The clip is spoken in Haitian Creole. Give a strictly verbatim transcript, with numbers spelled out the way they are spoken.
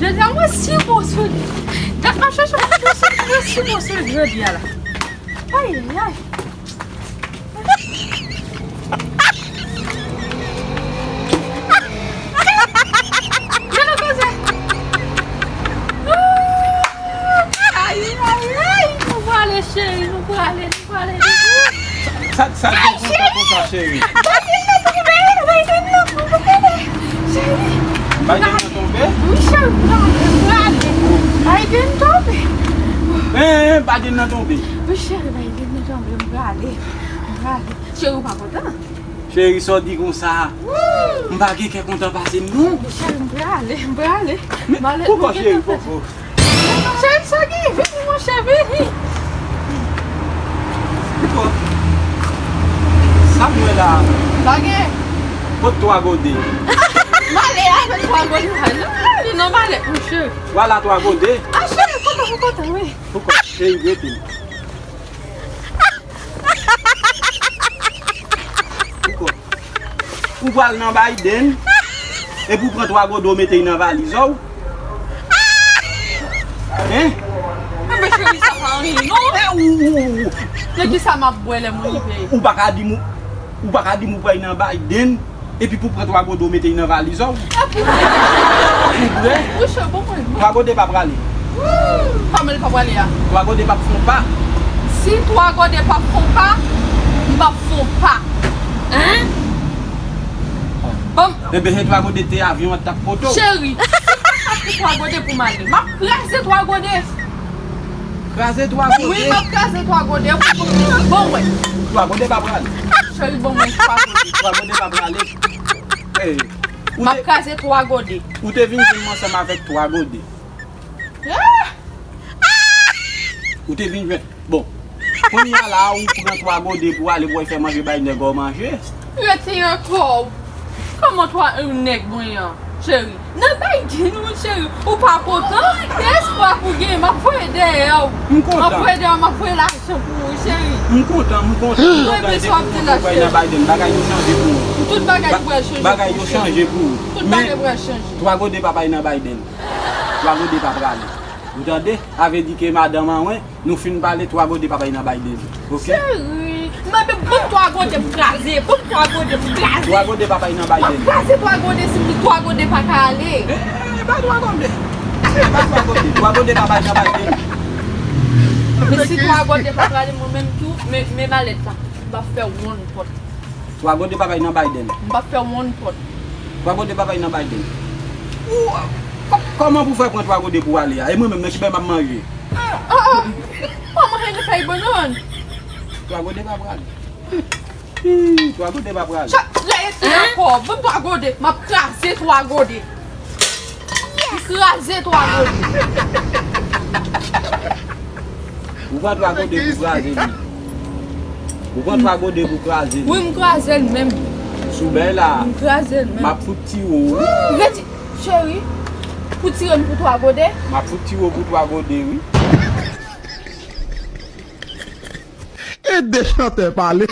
Deja mwen si bon sou li. Dat m ap chache yon bon sou li, mwen si bon sou li jodi a la. Ay, ay. Gade koze. Ay, ay, ay. Nou prale, cheri, nou prale. Sa, sa gen konsa konsa, cheri. Biden nan tonbe, Biden nan tonbe, cheri. Biden nan tonbe? Wi, cheri, m prale, m prale. Biden tonbe. Eh, eh, Biden nan tonbe. Wi, cheri, Biden nan tonbe, m prale. M prale. Cheri, ou pa kontan? Cheri, sa w di konsa? M pa gen kè kontan pase l, non. Cheri, m prale, m prale. Men, poukò, cheri, poukò? Cheri, sa gen, vini, monchè, vini. Poukò? Sa m wè la? Sa gen? Kot twa gode? M ale avèk twa gode, non, li nan malèt, monchè. Vwala twa gode. A, cheri, kontan, kontan, wi. Poukò? Cheri, rete. Poukò? Ou pral nan Biden, epi w pran twa gode w mete y nan valiz ou? Hein? Enben, cheri, sa pa anyen, non. Eh, ou, ou, ou, ou. Men kisa m ap bwè lè m rive? Ou pa ka di m, ou pa ka di m ou pral nan Biden, epi pou pran twa gode w mete y nan valiz ou? Epi, ou prè? Wi, cheri, bon, mwen. Twa gode pa prale. Kòman l pa prale a? Twa gode p ap fon pa. Si twa gode p ap fon pa, m p ap fon pa. Hein? Bon. Enben, se twa gode te avyon an t ap pote w. Cheri, si pa t pou twa gode pou m ale, m ap kraze twa gode. Kraze twa gode? Wi, m ap kraze twa gode. Bon, wè. Twa gode pa prale. Cheri, bon, mwen twa gode. Twa gode pa prale. Ey, ou te, m ap kraze twa gode. Ou te vin jwenn mwen ansanm avèk twa gode. Ah! Ou te vin jwenn. Bon, kounye a la, ou pran twa gode pou ale pou w al fè manje bay nèg ou manje. Retire kò w. Kòman twa, euh, nèg mwen an, cheri? Nan Biden, wi, cheri. Ou pa kontan? Gen espwa pou gen, m ap voye dèyè w. M kontan. M ap voye dèyè w, m ap voye lajan pou ou, cheri. M kontan, m kontan, m kontan. Mwen bezwen ap di lajan. Bagay yo chanje pou ou. Tout bagay pral chanje pou ou, cheri. Bagay yo chanje pou ou. Tout bagay pral chanje. Men, twa gode pa pale nan Biden. Twa gode pa prale. Ou tande? Sa vle di ke madanm an, wen, nou fin pale, twa gode pa pale nan Biden. Oke? Cheri, mwen menm, bon, twa gode pou kraze, bon, twa gode pou kraze. Twa gode pa pale nan Biden. M ap kraze twa gode si twa gode pa ka ale. Eh, eh, eh, ba twa gode. Eh, ba twa gode. Twa gode pa pale nan Biden. Men si twa gode pa prale, mwen menm tou, men, men malèt la, m ap fè wonn pòt. Twa gode pa pale nan Biden. M p ap fè wonn pòt. Twa gode pa pale nan Biden. Ou, kò-, kòman pou fè pran twa gode pou ale a? E mwen menm nan ki bay m ap manje? Oh, oh. Mwen manje nan fèy bannann. Twa gode pa prale. Hi, twa gode pa prale. Chak lè epi ankò, bon twa gode, m ap kraze twa gode. Kraze twa gode. Ou pran twa gode pou kraze li. Ou pran twa gode pou kraze li. Wi, m kraze l menm. Sou bèy la. M kraze l menm. M ap fout tire w. Reti, cheri, pou tire m pou twa gode? M ap fout tire w pou twa gode, wi. E de chantè pale.